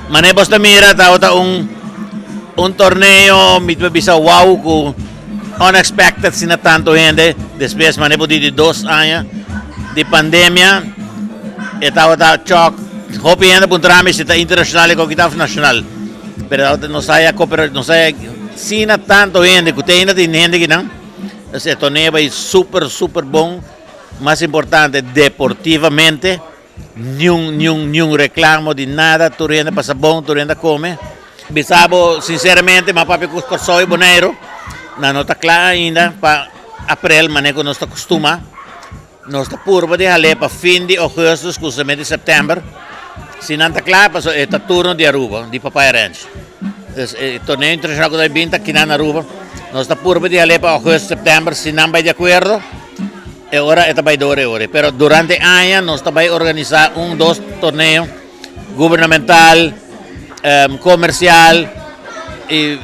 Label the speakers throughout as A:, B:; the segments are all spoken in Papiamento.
A: Manera bo ta mira, tabata un torneo, mi ta bisa wow, ku unexpected asina tantu hende. Despues, manera bo di 2 aña di pandemia, e tabata shock. Hopi hende puntra mi si ta internashonal i ku ta nashonal. Pero no sa no sa asina tantu hende, ku tin ainda tin hende akinan. E torneo a bai super, super bon. Mas importante, deportivamente, ningun reklamo di nada, tur hende pasa bon, tur hende kome. Bisa bo, sinseramente, m'a papia ku Kòrsou i Boneiru, nan no ta kla ainda pa aprel, manera ku nos ta kustumá. Nos ta purba di hal'é pa fin di ougùstùs, kustumá di sèptèmber. Si nan ta kla, paso e ta turno di Aruba, di Papaya Ranch. Dus, torneo internashonal ku ta bin aki na Aruba. Nos ta purba di hal'é pa ougùstùs, sèptèmber, si nan bai di akuerdo, e ora e ta bai dor e ora. Pero durante aña nos ta bai organisá un, dos torneo gubernamental, komersial i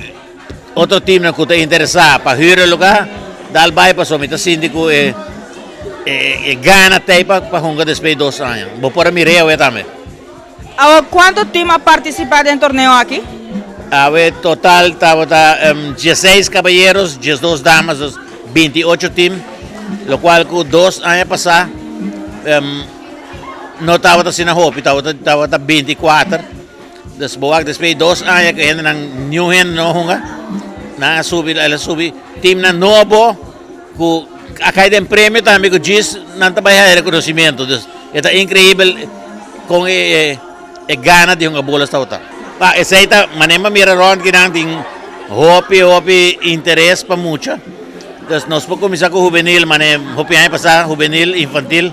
A: otro team ku ta interesá pa hür e lugá, dal bai, paso mi ta sinti ku e gana t'ei pa hunga despues di 2 aña. Bo por mira tambe.
B: Awor, kuantu team a partisipá den e torneo aki?
A: Awe total tabata 16 kabayero, 12 dama, 28 team, lokual ku 2 aña pasá no tabata asina hopi, tabata 24. Dus bo wak despues 2 aña ku hendenan new hende no hunga, nan a subi, el a subi teamnan nobo ku a kai den premio tambe ku djis nan ta bai rekonosementu. Dus ta inkreibel kon e gana di hunga bola tabata. Pa esei ta manera m'a mira rònt akinan tin hopi, hopi interes pa mucha. Dus nos por kuminsá ku hubenil, manera hopi aña pasá, hubenil, infantil,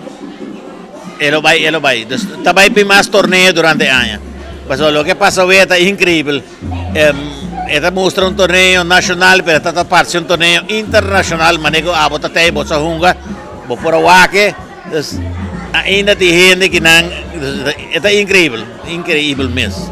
A: e lo bai, e lo bai. Dus ta bai bin mas torneo durante aña. Paso loke a pasa awe ta inkreibel. E ta mustra un torneo nashonal, pero ta parse un torneo internashonal, manera ku abo ta tei bo sa hunga, bo por a wak e. Dus ainda tin hende ku nan, ta inkreibel, inkreibel mes.